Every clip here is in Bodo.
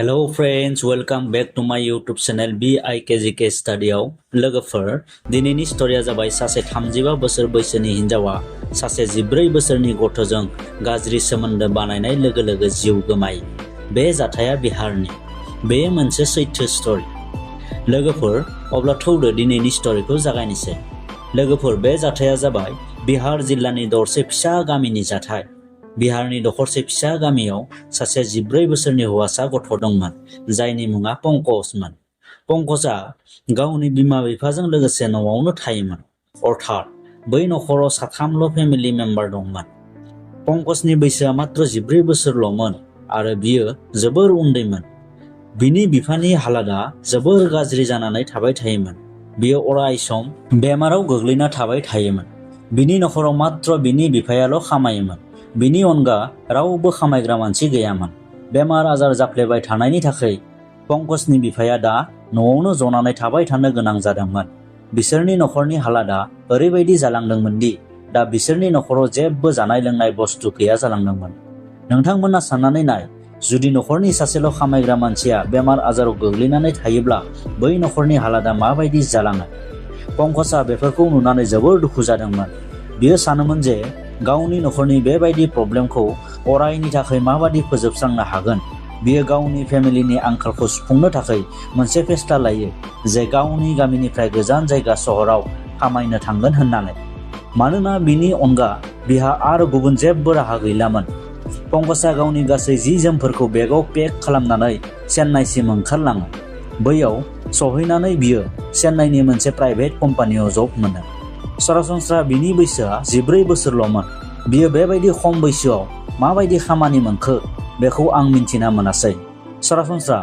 Hello friends, welcome back to my YouTube channel Bikgk Studyआव लोगोफोर दिनैनि स्टोरिया जाबाय सासे 35 बोसोर बैसोनि हिनजावा सासे 14 बोसोरनि गथ'जों गाज्रि सोमोन्दो बानायनाय लोगो लोगो जिउ गोमायो। बे जाथाया बिहारनि। बे मोनसे सैथो स्टोरी। लोगोफोर अब्ला थौदो दिनैनि स्टोरीखौ जागायनोसै। लोगोफोर बे जाथाया जाबाय बिहार जिल्लानि दरसे फिसा गामिनि जाथाय। बिहारनि दखरसे फिसा गामियाव सासे 14 बोसोरनि हौवासा गथ' दंमोन जायनि मुङा पंकजमोन। पंकजआ गावनि बिमा बिफाजों लोगोसे न'आवनो थायोमोन। अर्थात बै नखराव साथामल' फेमिलि मेम्बार दंमोन। पंकजनि बैसोआ मात्र 14 बोसोरल'मोन आरो बियो जोबोर उन्दैमोन। बिनि बिफानि हालादा जोबोर गाज्रि जानानै थाबाय थायोमोन। बियो अराय सम बेमाराव गोग्लैना थाबाय थायोमोन। बिनि नखराव मात्र बिनि बिफायाल' खामायोमोन। बिनि अनगा रावबो खामायग्रा मानसि गैयामोन। बेमार आजार जाफ्लेबाय थानायनि थाखाय पंकजनि बिफाया दा न'आवनो जनानै थाबाय थानो गोनां जादोंमोन। बिसोरनि नखरनि हालादा ओरैबायदि जालांदोंमोन दि दा बिसोरनि नखराव जेबो जानाय लोंनाय बुस्थु गैया जालांदोंमोन। नोंथांमोना साननानै नाय, जुदि नखरनि सासेल' खामायग्रा मानसिया बेमार आजाराव गोग्लैनानै थायोब्ला बै नखरनि हालादा माबायदि जालाङो। पंकजआ बेफोरखौ नुनानै जोबोर दुखु जादोंमोन। बियो सानोमोन जे गावनि नखरनि बेबायदि प्रब्लेमखौ अरायनि थाखाय माबादि फोजोबस्रांनो हागोन। बियो गावनि फेमिलिनि आंखालखौ सुफुंनो थाखाय मोनसे फेस्ला लायो जे गावनि गामिनिफ्राय गोजान जायगा सहराव खामायनो थांगोन होननानै। मानोना बिनि अनगा बिहा आरो गुबुन जेबो राहा गैलामोन। पंकजआ गावनि गासै जि जोमफोरखौ बेगाव पेक खालामनानै चेन्नाइसिम ओंखारलाङो। बैयाव सहैनानै बियो चेन्नाइनि मोनसे प्राइभेट कम्पानियाव जब मोनो। सरासनस्रा बिनि बैसोआ 14 बोसोरल'मोन। बियो बेबायदि खम बैसोआव माबायदि खामानि मोनखो बेखौ आं मिन्थिना मोनासै। सरासनस्रा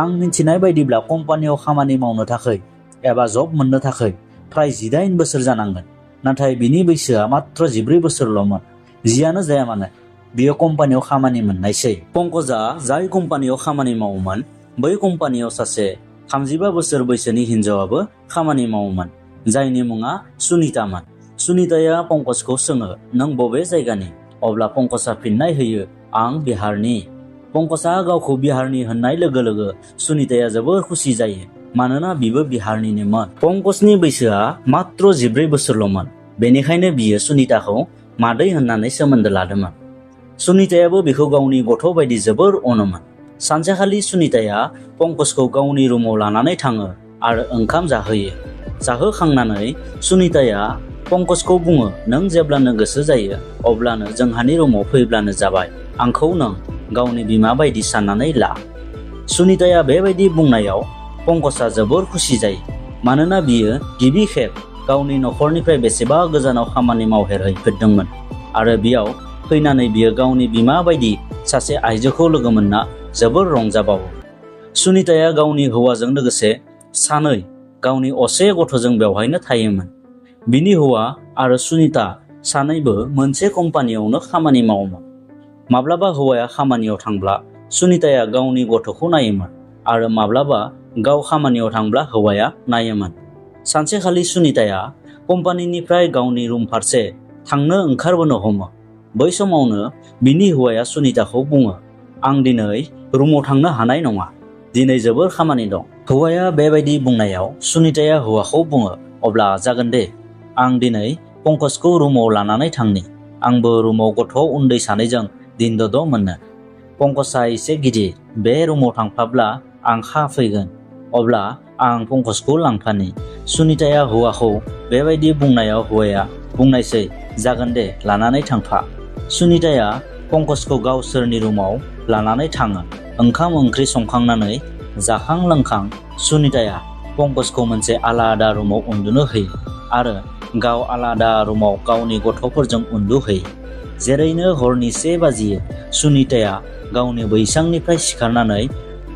आं मिन्थिनाय बायदिब्ला कम्पानियाव खामानि मावनो थाखाय एबा जब मोननो थाखाय फ्राय 18 बोसोर जानांगोन। नाथाय बिनि बैसोआ मात्र 14 बोसोरल'मोन। जियानो जाया मानो बियो कम्पानियाव खामानि मोननायसै। पंकजआ जाय कम्पानियाव खामानि मावोमोन बै कम्पानियाव सासे 35 बोसोर बैसोनि हिनजावाबो खामानि मावोमोन जायनि मुङा सुनितामोन। सुनिताया पंकजखौ सोङो, नों बबे जायगानि? अब्ला पंकजआ फिननाय होयो, आं बिहारनि। पंकजआ गावखौ बिहारनि होननाय लोगो लोगो सुनिताया जोबोर खुसि जायो मानोना बिबो बिहारनिनोमोन। पंकजनि बैसोआ मात्र 14 बोसोरल'मोन। बेनिखायनो बियो सुनिताखौ मादै होननानै सोमोन्दो लादोंमोन। सुनितायाबो बिखौ गावनि गथ' बायदि जोबोर अनोमोन। सानसेखालि सुनिताया पंकजखौ गावनि रुमाव लानानै थाङो आरो ओंखाम जाहोयो। जाहोखांनानै सुनिताया पंकजखौ बुङो, नों जेब्लानो गोसो जायो अब्लानो जोंहानि रुमाव फैब्लानो जाबाय। आंखौ नों गावनि बिमा बायदि साननानै ला। सुनिताया बेबायदि बुंनायाव पंकजआ जोबोर खुसि जायो मानोना बियो गिबि खेब गावनि नखरनिफ्राय बेसेबा गोजानाव खामानि मावहैफेरदोंमोन आरो बेयाव फैनानै बियो गावनि बिमा बायदि सासे आइजोखौ लोगो मोनना जोबोर रंजाबावो। सुनिताया गावनि हौवाजों लोगोसे सानै गावनि असे गथ'जों बेवहायनो थायोमोन। बिनि हौवा आरो सुनिता सानैबो मोनसे कम्पानियावनो खामानि मावोमोन। माब्लाबा हौवाया खामानियाव थांब्ला सुनिताया गावनि गथ'खौ नायोमोन आरो माब्लाबा गाव खामानियाव थांब्ला हौवाया नायोमोन। सानसेखालि सुनिताया कम्पानिनिफ्राय गावनि रुम फारसे थांनो ओंखारबोनो हमो। बै समावनो बिनि हौवाया सुनिताखौ बुङो, आं दिनै रुमाव थांनो हानाय नङा। दिनै जोबोर खामानि दं। हौवाया बेबायदि बुंनायाव सुनिताया हौवाखौ बुङो, अब्ला जागोन दे, आं दिनै पंकजखौ रुमाव लानानै थांनि। आंबो रुमाव गथ' उन्दै सानैजों दिनद'द' मोनो। पंकजआ एसे गिदिर। बे रुमाव थांफाब्ला आं फैगोन। अब्ला आं पंकजखौ लांफानि। सुनिताया हौवाखौ बेबायदि बुंनायाव हौवाया बुंनायसै, जागोन दे, लानानै थांफा। सुनिताया पंकजखौ गावसोरनि रुमाव लानानै थाङो। ओंखाम ओंख्रि संखांनानै जाखां लोंखां सुनिताया पंकजखौ मोनसे आलादा रुमाव उन्दुनो होयो आरो गाव आलादा रुमाव गावनि गथ'फोरजों उन्दुहोयो। जेरैनो हरनि 1 बाजियो सुनिताया गावनि बैसांनिफ्राय सिखारनानै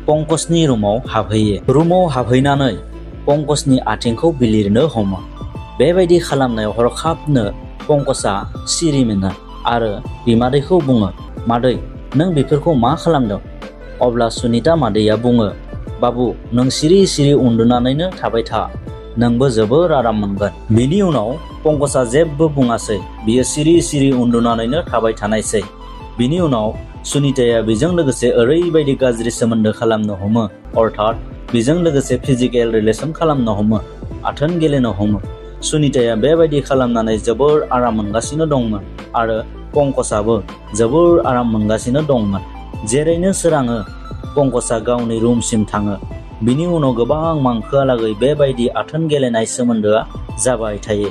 पंकजनि रुमाव हाबहैयो। रुमाव हाबहैनानै पंकजनि आथिंखौ बिलिरनो हमो। बेबायदि खालामनायाव हरखाबनो पंकजआ सिरि मोनो आरो बिमादैखौ बुङो, मादै नों बेफोरखौ मा खालामदों? अब्ला सुनिता मादैया बुङो, बाबु नों सिरि सिरि उन्दुनानैनो थाबाय था, नोंबो जोबोर आराम मोनगोन। बिनि उनाव पंकजआ जेबो बुङासै। बियो सिरि सिरि उन्दुनानैनो थाबाय थानायसै। बिनि उनाव सुनिताया बेजों लोगोसे ओरैबायदि गाज्रि सोमोन्दो खालामनो हमो, अर्थात बेजों लोगोसे फिजिकेल रिलेसन खालामनो हमो, आथोन गेलेनो हमो। सुनिताया बेबायदि खालामनानै जोबोर आराम मोनगासिनो दंमोन आरो पंकजआबो जोबोर आराम मोनगासिनो दंमोन। जेरैनो सोराङो पंकजआ गावनि रुमसिम थाङो। बिनि उनाव गोबां मांखोआलागै बेबायदि आथोन गेलेनाय सोमोन्दोआ जाबाय थायो।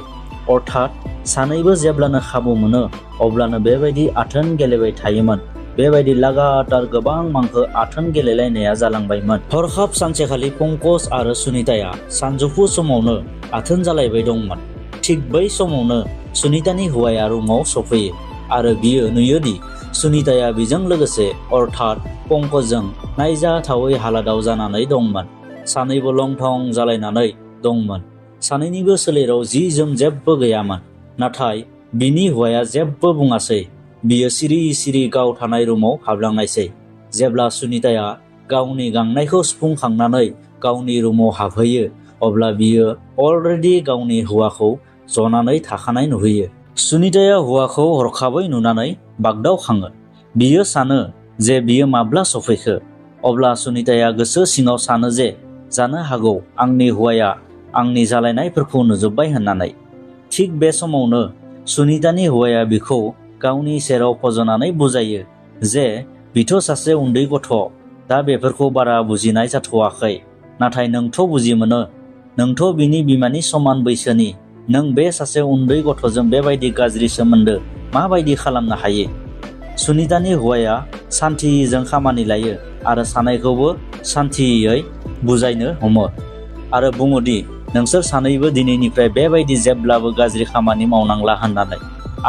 अर्थात सानैबो जेब्लानो खाबु मोनो अब्लानो बेबायदि आथोन गेलेबाय थायोमोन। बेबायदि लागातार गोबां मांखो आथोन गेलेलायनाया जालांबायमोन। हरखाब सानसेखालि पंकज आरो सुनिताया सानजौफु समावनो आथोन जालायबाय दंमोन। थिग बै समावनो सुनितानि हौवाया रुमाव सफैयो आरो बियो नुयोदि सुनिताया बेजों लोगोसे अर्थात पंकजजों नायजाथावै हालादाव जानानै दंमोन। सानैबो लं-थं जालायनानै दंमोन। सानैनिबो सोलेराव जि जोम जेबो गैयामोन। नाथाय बिनि हौवाया जेबो बुङासै। बियो सिरि सिरि गाव थानाय रुमाव हाबलांनायसै। जेब्ला सुनिताया गावनि गांनायखौ सुफुंखांनानै गावनि रुमाव हाबहैयो अब्ला बियो अलरेडि गावनि हौवाखौ जनानै थाखानाय नुहैयो। सुनिताया हौवाखौ हरखाबै नुनानै बागदावखाङो। बियो सानो जे बियो माब्ला सफैखो। अब्ला सुनिताया गोसो सिङाव सानो जे जानो हागौ आंनि हौवाया आंनि जालायनायफोरखौ नुजोब्बाय होननानै। थिग बे समावनो सुनितानि हौवाया बिखौ गावनि सेराव फज'नानै बुजायो जे बिथ' सासे उन्दै गथ', दा बेफोरखौ बारा बुजिनाय जाथ'वाखै। नाथाय नोंथ' बुजि मोनो, नोंथ' बिनि बिमानि समान बैसोनि, नों बे सासे उन्दै गथ'जों बेबायदि गाज्रि सोमोन्दो माबायदि खालामनो हायो? सुनितानि हौवाया सान्थिजों खामानि लायो आरो सानैखौबो सान्थियै बुजायनो हमो आरो बुङोदि नोंसोर सानैबो दिनैनिफ्राय बेबायदि जेब्लाबो गाज्रि खामानि मावनांला होननानै।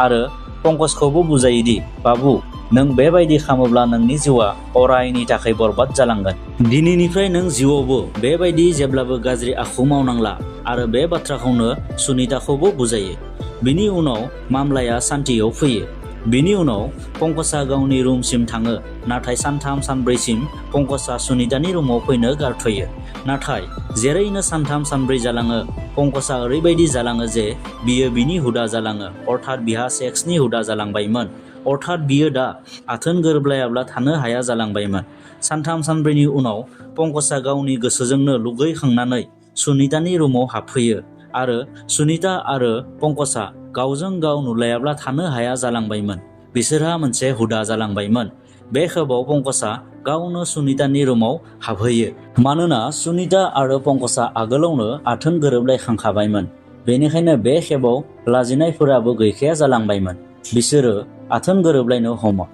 आरो पंकजखौबो बुजायोदि बाबु, नों बेबायदि खालामोब्ला नोंनि जिउआ अरायनि थाखाय बरबाद जालांगोन। दिनैनिफ्राय नों जिउआवबो बेबायदि जेब्लाबो गाज्रि आखु मावनांला आरो बे बाथ्राखौनो सुनिताखौबो बुजायो। बिनि उनाव मामलाया सान्थियाव फैयो। बिनि उनाव पंकजआ गावनि रुमसिम थाङो। नाथाय सानथाम सानब्रैसिम पंकजआ सुनितानि रुमाव फैनो गारथ'यो। नाथाय जेरैनो सानथाम सानब्रै जालाङो पंकजआ ओरैबायदि जालाङो जे बियो बिनि हुदा जालाङो। अर्थात बिहा सेक्सनि हुदा जालांबायमोन। अर्थात बियो दा आथोन गोरोबलायाब्ला थानो हाया जालांबायमोन। सानथाम सानब्रैनि उनाव पंकजआ गावनि गोसोजोंनो लुगैखांनानै सुनितानि रुमाव हाबफैयो आरो सुनिता आरो पंकजआ गावजों गाव नुलायाब्ला थानो हाया जालांबायमोन। बिसोरहा मोनसे हुदा जालांबायमोन। बे खेबाव पंकजआ गावनो सुनितानि रुमाव हाबहैयो। मानोना सुनिता आरो पंकजआ आगोलावनो आथोन गोरोबलायखांखाबायमोन। बेनिखायनो बे खेबाव लाजिनायफोराबो गैखाया जालांबायमोन। बिसोरो आथोन गोरोबलायनो हमो।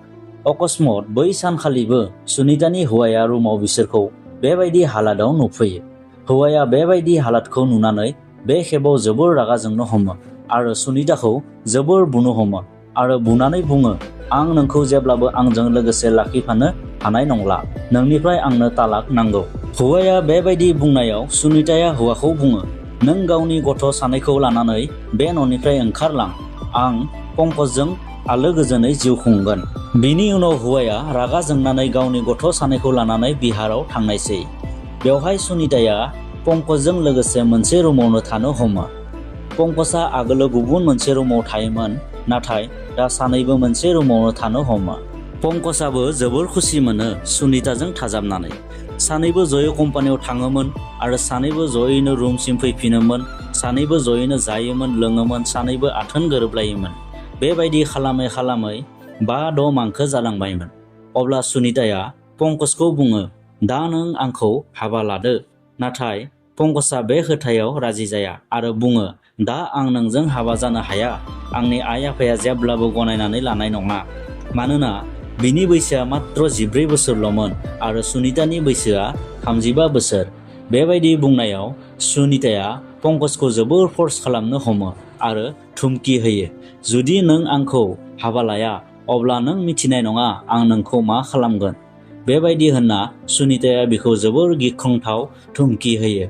अकस्मात बै सानखालिबो सुनितानि हौवाया रुमाव बिसोरखौ बेबायदि हालादाव नुफैयो। हौवाया बेबायदि हालादखौ नुनानै बे खेबाव जोबोर रागा जोंनो हमो आरो सुनिताखौ जोबोर बुनो हमो आरो बुनानै बुङो, आं नोंखौ जेब्लाबो आंजों लोगोसे लाखिफानो हानाय नंला। नोंनिफ्राय आंनो तालाक नांगौ। हौवाया बेबायदि बुंनायाव सुनिताया हौवाखौ बुङो, नों गावनि गथ' सानैखौ लानानै बे न'निफ्राय ओंखारलां। आं पंकजजों आलो गोजोनै जिउ खुंगोन। बिनि उनाव हौवाया रागा जोंनानै गावनि गथ' सानैखौ लानानै बिहाराव थांनायसै। बेवहाय सुनिताया पंकजजों लोगोसे मोनसे रुमावनो थानो हमो। पंकजआ आगोलो गुबुन मोनसे रुमाव थायोमोन, नाथाय दा सानैबो मोनसे रुमावनो थानो हमो। पंकजआबो जोबोर खुसि मोनो सुनिताजों थाजाबनानै। सानैबो जयै कम्पानियाव थाङोमोन आरो सानैबो जयैनो रुमसिम फैफिनोमोन। सानैबो जयैनो जायोमोन, लोङोमोन, सानैबो आथोन गोरोबलायोमोन। बेबायदि खालामै खालामै 5-6 मांखो जालांबायमोन। अब्ला सुनिताया पंकजखौ बुङो, दा नों आंखौ हाबा लादो। नाथाय पंकजआ बे खोथायाव राजि जाया आरो बुङो, दा आं नोंजों हाबा जानो हाया। आंनि आइ आफाया जेब्लाबो गनायनानै लानाय नङा। मानोना बिनि बैसोआ मात्र 14 बोसोरल'मोन आरो सुनितानि बैसोआ 35 बोसोर। बेबायदि बुंनायाव सुनिताया पंकजखौ जोबोर फर्स खालामनो हमो आरो धुमकि होयो, जुदि नों आंखौ हाबा लाया अब्ला नों मिथिनाय नङा आं नोंखौ मा खालामगोन। बेबायदि होनना सुनिताया बिखौ जोबोर गिख्रंथाव धुमकि होयो।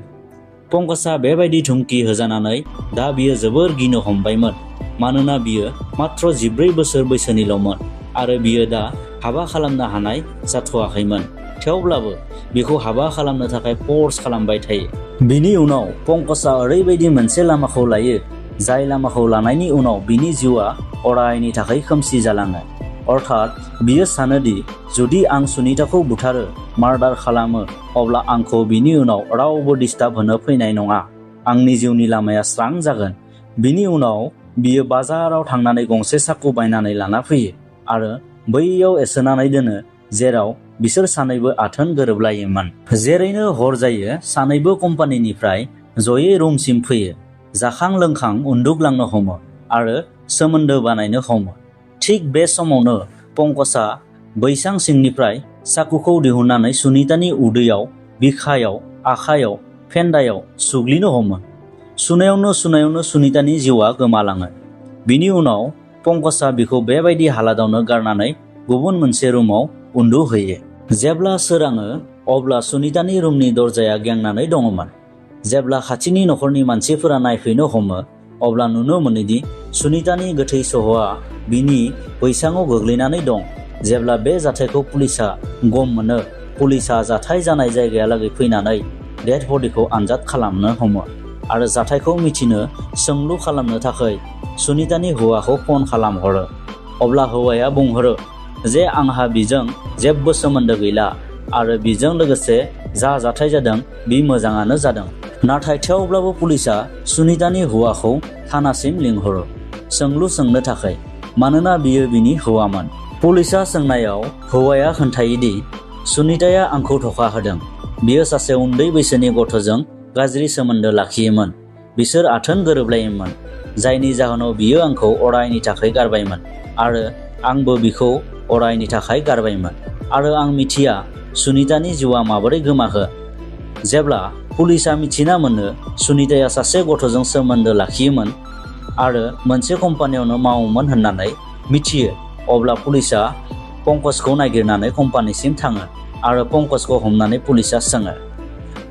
पंकजआ बेबायदि धुमकि होजानानै दा बियो जोबोर गिनो हमबायमोन। मानोना बियो मात्र 14 बोसोर बैसोनिल'मोन आरो बियो दा हाबा खालामनो हानाय जाथ'वाखैमोन। थेवब्लाबो बिखौ हाबा खालामनो थाखाय फर्स खालामबाय थायो। बिनि उनाव पंकजआ ओरैबायदि मोनसे लामाखौ लायो, जाय लामाखौ लानायनि उनाव बिनि जिउआ अरायनि थाखाय खोमसि जालाङो। अर्थात बियो सानोदि जुदि आं सुनिताखौ बुथारो मार्डार खालामो अब्ला आंखौ बिनि उनाव रावबो डिस्टार्ब होनो फैनाय नङा। आंनि जिउनि लामाया स्रां जागोन। बिनि उनाव बियो बाजाराव थांनानै गंसे साकु बायनानै लाना फैयो आरो बैयाव एसोनानै दोनो जेराव बिसोर सानैबो आथोन गोरोबलायोमोन। जेरैनो हर जायो सानैबो कम्पानिनिफ्राय जयै रुमसिम फैयो। जाखां लोंखां उन्दुग्लांनो हमो आरो सोमोन्दो बानायनो हमो। थिग बे समावनो पंकजआ बैसां सिंनिफ्राय साकुखौ दिहुननानै सुनितानि उदैयाव, बिखायाव, आखायाव, फेन्दायाव सुग्लिनो हमो। सुनायावनो सुनितानि जिउआ गोमालाङो। बिनि उनाव पंकजआ बिखौ बेबायदि हालादावनो गारनानै गुबुन मोनसे रुमाव उन्दुहैयो। जेब्ला सोराङो अब्ला सुनितानि रुमनि दरजाया गेंनानै दङमोन। जेब्ला खाथिनि नखरनि मानसिफोरा नायफैनो हमो अब्ला नुनो मोनोदि सुनितानि गोथै सहआ बिनि बैसाङाव गोग्लैनानै दं। जेब्ला बे जाथायखौ पुलिसआ गम मोनो, पुलिसआ जाथाय जानाय जायगायालागै फैनानै डेड बडिखौ आनजाद खालामनो हमो आरो जाथायखौ मिथिनो सोंलु खालामनो थाखाय सुनितानि हौवाखौ फन खालामहरो। अब्ला हौवाया बुंहरो जे आंहा बिजों जेबो सोमोन्दो गैला आरो बिजों लोगोसे जा जाथाय जादों बि मोजाङानो जादों। नाथाय थेवब्लाबो पुलिसआ सुनितानि हौवाखौ थानासिम लिंहरो सोंलु सोंनो थाखाय, मानोना बियो बिनि हौवामोन। पुलिसआ सोंनायाव हौवाया खोन्थायोदि सुनिताया आंखौ धोखा होदों। बियो सासे उन्दै बैसोनि गथ'जों गाज्रि सोमोन्दो लाखियोमोन। बिसोर आथोन गोरोबलायोमोन, जायनि जाहोनाव बियो आंखौ अरायनि थाखाय गारबायमोन आरो आंबो बिखौ अरायनि थाखाय गारबायमोन आरो आं मिथिया सुनितानि जिउआ माबोरै गोमाखो। जेब्ला पुलिसआ मिथिना मोनो सुनिताया सासे गथ'जों सोमोन्दो लाखियोमोन आरो मोनसे कम्पानियावनो मावोमोन होननानै मिथियो, अब्ला पुलिसआ पंकजखौ नागिरनानै कम्पानिसिम थाङो आरो पंकजखौ हमनानै पुलिसआ सोङो।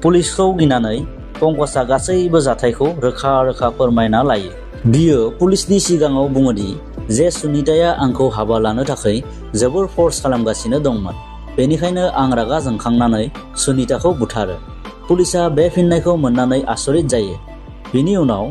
पुलिसखौ गिनानै पंकजआ गासैबो जाथायखौ रोखा रोखा फोरमायना लायो। बियो पुलिसनि सिगाङाव बुङोदि जे सुनिताया आंखौ हाबा लानो थाखाय जोबोर फर्स खालामगासिनो दंमोन, बेनिखायनो आं रागा जोंखांनानै सुनिताखौ बुथारो। पुलिसआ बे फिननायखौ मोननानै आसरित जायो। बिनि उनाव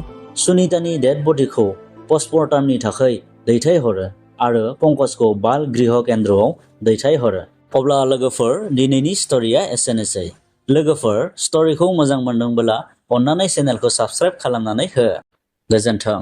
सुनितानि डेड बडिखौ पस्टमर्टमनि थाखाय दैथायहरो आरो पंकजखौ बाल गृह केन्द्रआव दैथायहरो। अब्ला लोगोफोर, दिनैनि स्ट'रिया एसेनोसै। लोगोफोर, स्ट'रिखौ मोजां मोनदोंब्ला अन्नानै चेनेलखौ साबस्क्राइब खालामनानै हो। गोजोन्थों।